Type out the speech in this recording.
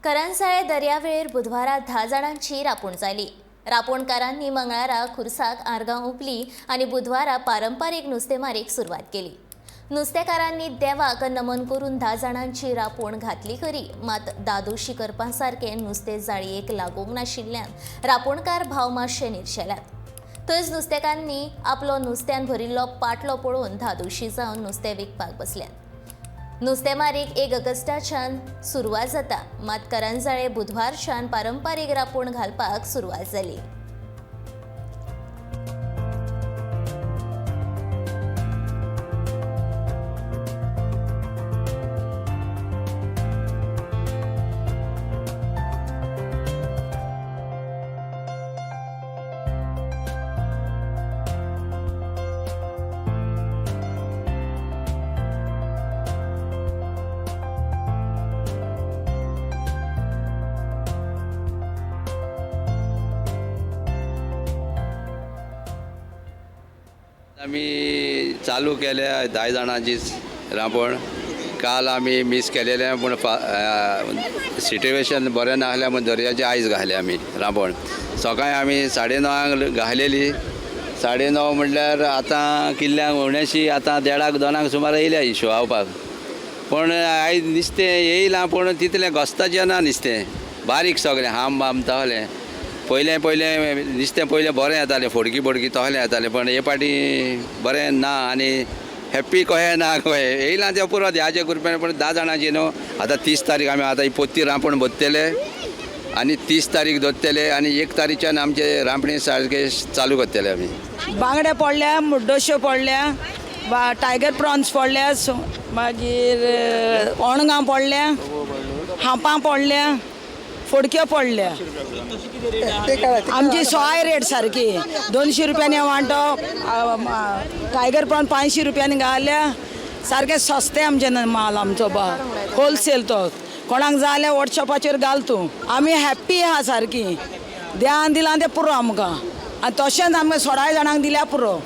करंजाळे दर्यावेळेर बुधवारा 10 जाणांची रापूण जाली. रापोणकारांनी मंगळारा खुर्साक आर्गां ओंपली आनी बुधवारा पारंपारीक नुस्तेमारीक सुरवात केली. नुस्तेकारांनी देवाक नमन करून 10 जाणांची रापूण घातली खरी, मात दादोशी करपा सारकें नुस्तें जाळयेक लागूंक नाशिल्ल्यान रापोणकार भाव मातशे निर्शेल्यात. थंयच नुस्तेकारांनी आपलो नुस्त्यान भरिल्लो पाटलो पळोवन धादोशी जावन नुस्तें विकपाक बसल्यात. नुस्तेमारीक 1 ऑगस्टाच्यान सुरवात जाता, मात करंजाळे बुधवारच्यान पारंपारीक रापूण घालपाक सुरवात जाली. आमी चालू केल्या 10 जाणांची रांपण. काल आमी मीस केलेलें, पूण सिट्युएशन बरें नासलें म्हूण दर्याचे आयज घाले आमी रांपण. सकाळीं आमी 9:30 घालेली. 9:30 म्हणल्यार आतां किल्ल्यांक उणेशी आतां 1:30-2 सुमार येयल्या ही शिवावपाक. पूण आयज नुस्तें येयलां, पूण तितलें घोस्ताचें ना नुस्तें, बारीक सगळें हाम बाम तसलें. पयलें पयलें नुस्तें पयलें बरें येतालें, फोडकी फोडकी तसलें येतालें, पण हे पाटी बरें ना आनी हॅप्पी कहें ना कहें येयलां तें पुरो देवाच्या कृपेन. पूण 10 जाणांची न्हू आतां 30 तारीख आमी आतां ही पोत्ती रांपण भरतले आनी 30 तारीख दवरतले आनी 1 तारीखच्यान आमचे रांपणी सारके चालू करतले आमी. बांगडे पडल्या, मुड्डश्यो पडल्या, टायगर प्रॉन्स पडल्या, मागीर अणगां पडल्या, हांपां पडल्या, फोडक्यो पडल्या. आमची सोय रेट सारकी 200 रुपयांनी वांटो, टायगर प्रॉन 500 रुपयांनी घाल्या. सारकें सस्तें आमचें माल आमचो बा होलसेल तो. कोणाक जाय जाल्यार वॉट्सएपाचेर घाल तूं. आमी हॅप्पी आहा सारकी, ध्यान दिलां तें पुरो आमकां, आनी तशेंच आमकां 16 जाणांक दिल्या पुरो.